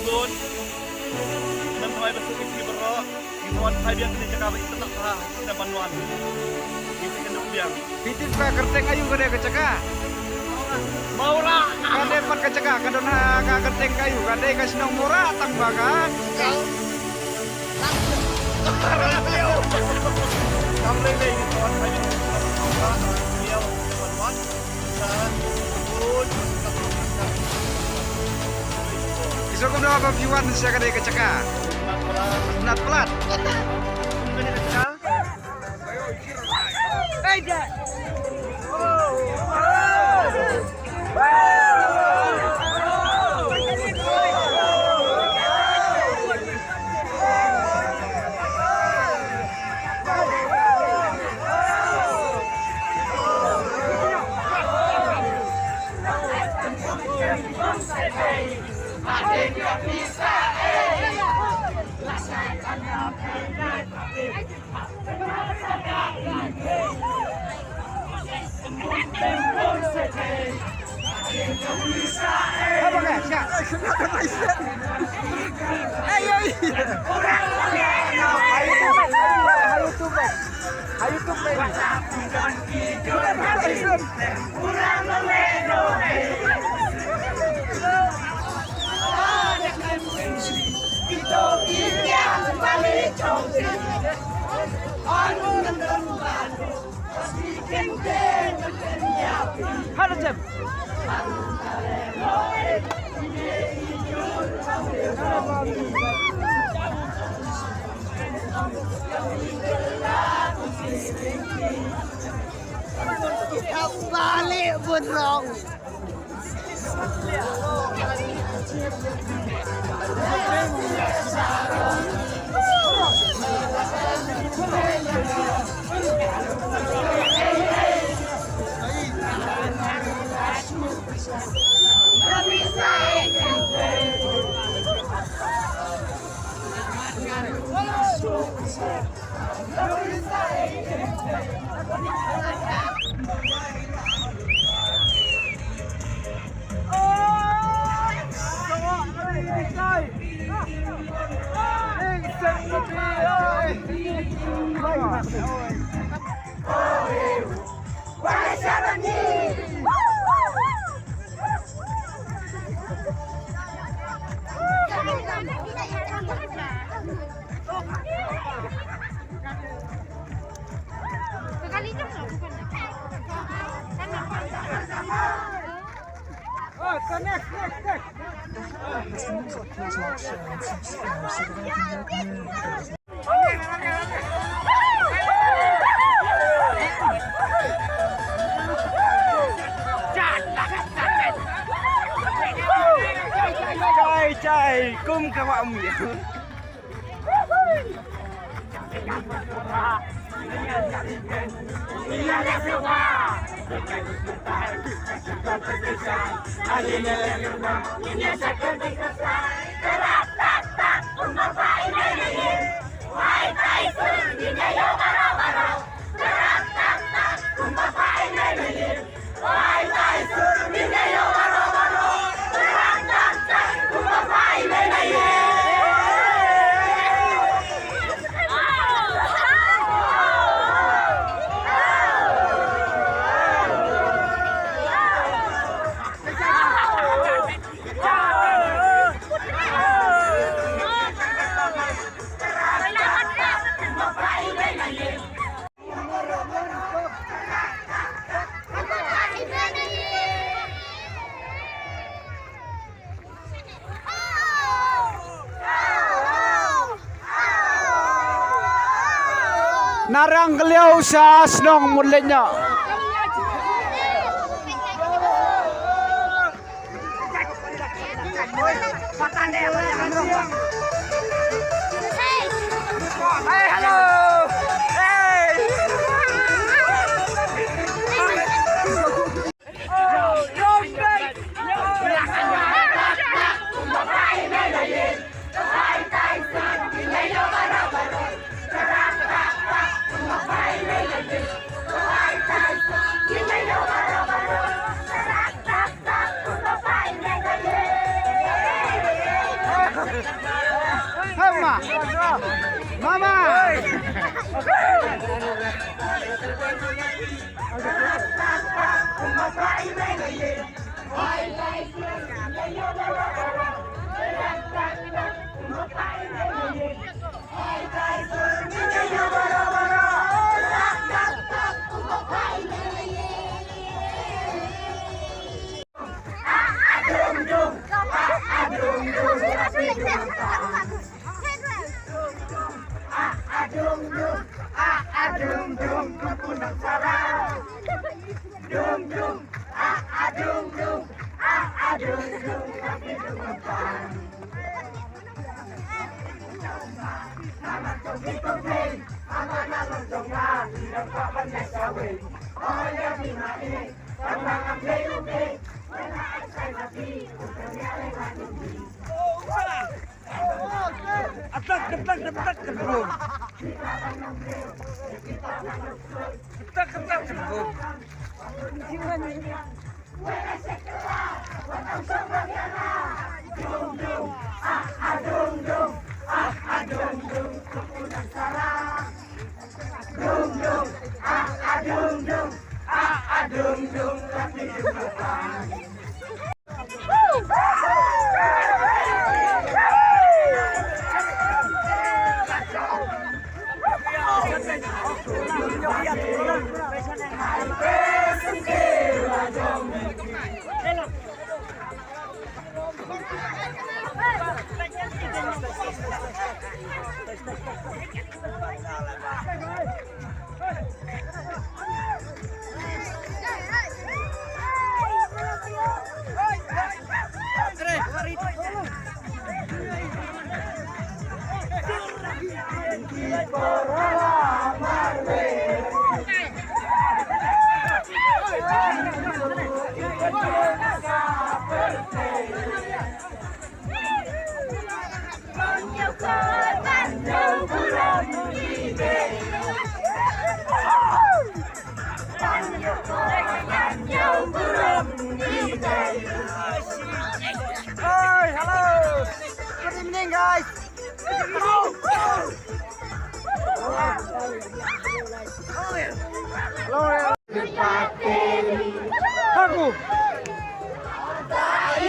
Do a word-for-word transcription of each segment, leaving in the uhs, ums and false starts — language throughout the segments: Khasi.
Bun. Ngam tharai ba suk ïa phi baroh. Ngi tharai phai biang kane ka jaka ba itynnat bha. Kane ban wan. Ngi sa kynduh biang. Phi tip ka kyrteng aïu kane ka jaka? Mawrah. Kane pat ka jaka ka don ha ka kyrteng ka aïu? Ka dei ka shnong Mawrah tang ba ka. Kam lei lei ngi tharai phai biang kane ka jaka ba itynnat bha. Ki sngewbha ba phi wan sha kane ka jaka. Nat Plat. Balik pun wrong. Chai, chai, kum ka wa mu ya. Narang keliau sa shnong mutlek nya. Hey, hello. Hey. Hei, Ma. Mama. Atak, ketak, ketak, ketak. Ketak, ketak, ketak. Hi, hello. Good evening, guys. Hello. Hello. Haku. Ka i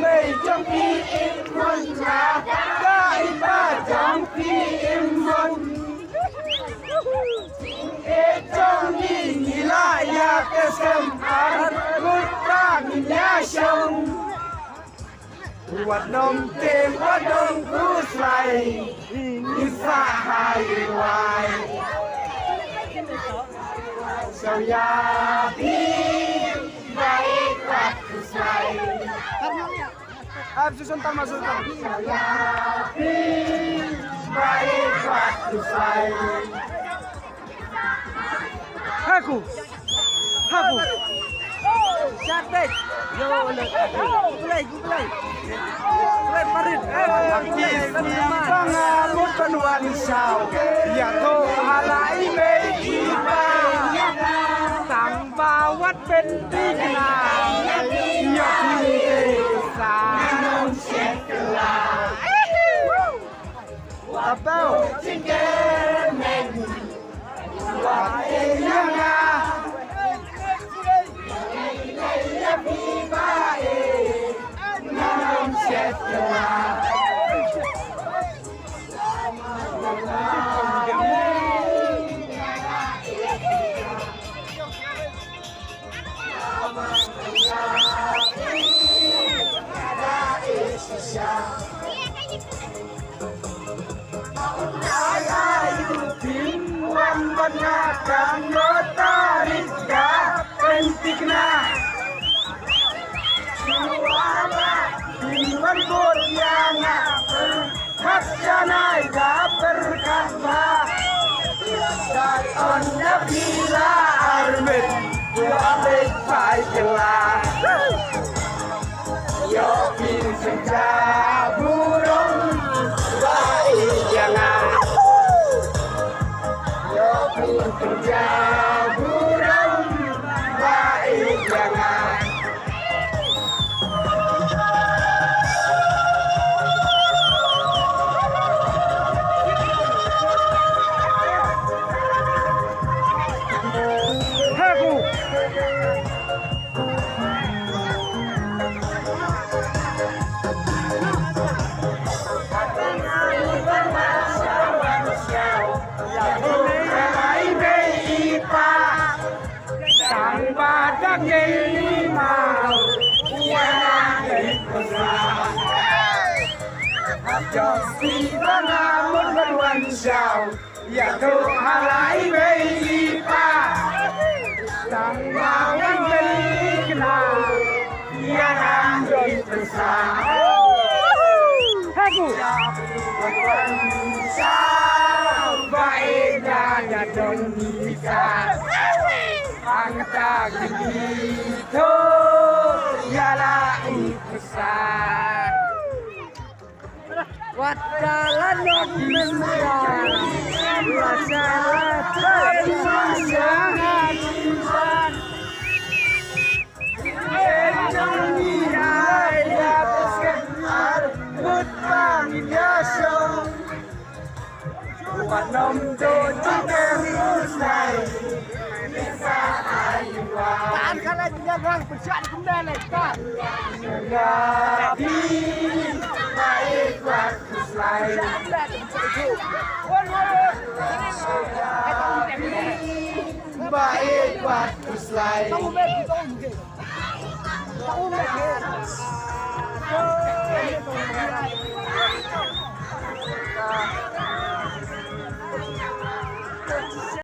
mei jong phi im mon na, ka i pa jong phi im mon. E jong ngi ngi la ïa ka sem ar kut ta ngi ïa shong. Wat nong te wat nong kuslai. Isa hai wai. So ya bi bai kuslai. Ai, susun tang masuk tang. So ya bi bai kuslai. Haku. Haku. Syatik. Yo, le. Gulai, gulai. Gulai parit. Artis ni tang alut ban wan shaw. Ya to halai mei iba. Tang ba wat pen tigna. Ya ni sa. Abau. Hap janai da berkah ba. Dat on da bila armet. Wa bek pai kela. Yo pin senja burung. Ba i jangan. Yo pin senja burung. Ba i jangan.